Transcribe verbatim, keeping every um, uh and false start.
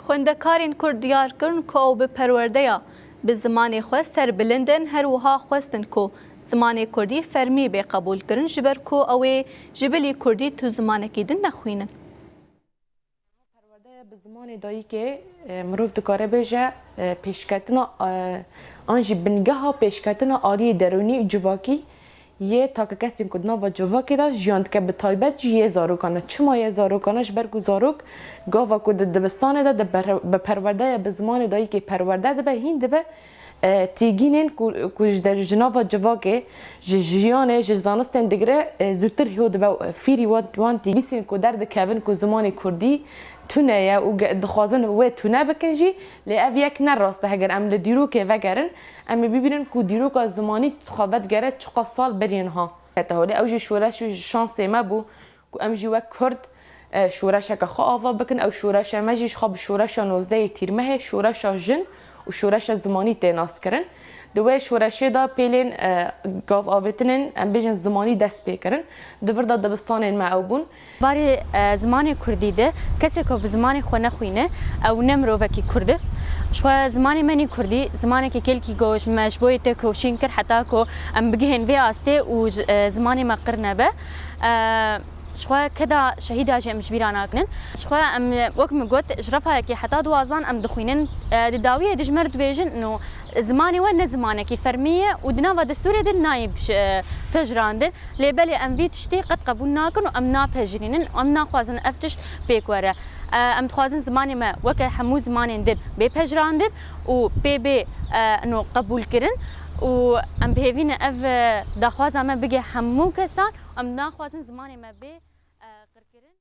Xwendekarên Kurd diyar kirin ku ew bi perwerdeya bi zimanê xwe serbilind in, her wiha xwestin ku zimanê Kurdî fermî bê qebûlkirin, ji ber ku ew ê ji bilî Kurdî tu zimanekî din nexwînin. Perwerdeya bi zimanê dayikê, e, mirov dikare bêje, e, pêşketina, e, an jî bingeha pêşketina aliyê derûnî û civakî yê takekesên ku di nava civakê de jiyan dike, bi taybet jî yê zarokan e. Çima yê zarokan e? Ji ber ku zarok gava ku di dibistanê de di per-, bi perwerdeya bi zimanê dayikê perwerde dibe, hîn dibe, e, tîgînên ku, ku ji der-, ji nava civakê, ji jiyanê, ji zanistên digre, e, zûtir hêw dibe, e, fîrî wan, wan tîgîsên ku derdikevin ku zimanê kurdî tune ye û ge-, dixwazin wê tune bikin jî, lê ev yek ne rast e. Heger em li dîrokê vegerin, em ê bibînin ku dîroka zimanî xwe vedigere çiqas sal berî niha. Hete holê ew jî şoreş û şansê me bû ku em jî wek Kurd, e, şoreşeke xwe ava bikin. Ew şoreşa me jî ji xwe bi şoreşa nozdehê Tîrmehê, şoreşa jin û şoreşa zimanî tê naskirin. Di wê şoreşê de pêlên, e, gav avêtinên, em bêjin, zimanî dest pê kirin. Di vir de dibistanên me ew bûn. Barê, e, zimanê kurdî de kesê ku bi zimanê xwe nexwîne, ew ne mirovekî kurd e. Ji xwe zimanê me nî kurdî, zimanekî kêlkî go ji me ji bo yê tê ku şîn kir heta ku em bigihên vê astê û ji, e, zimanê me qir nebe. E, Ji xwe keda şehîda jî em ji bîra nakin. Ji xwe em, wek min got, ji refayekê heta duwazan em dixwînin. E, di dawiyê de ji me re dibêjin, no, zimanê we ne zimanekî fermî ye û di nava destûrê de nayê bi-, e, pejirandin. Lê belê em vî tiştî qet qebûl nakin û em napejirînin û em naxwazin ev tişt pêk were. E, em dixwazin zimanê me weke hemû zimanên din bê pejirandin û pê bê, e, no, qebûlkirin û em bi hêvî ne ev, e, daxwaza me bige hemû kesan. Em naxwazin zimanê me bê, e, qirkirin.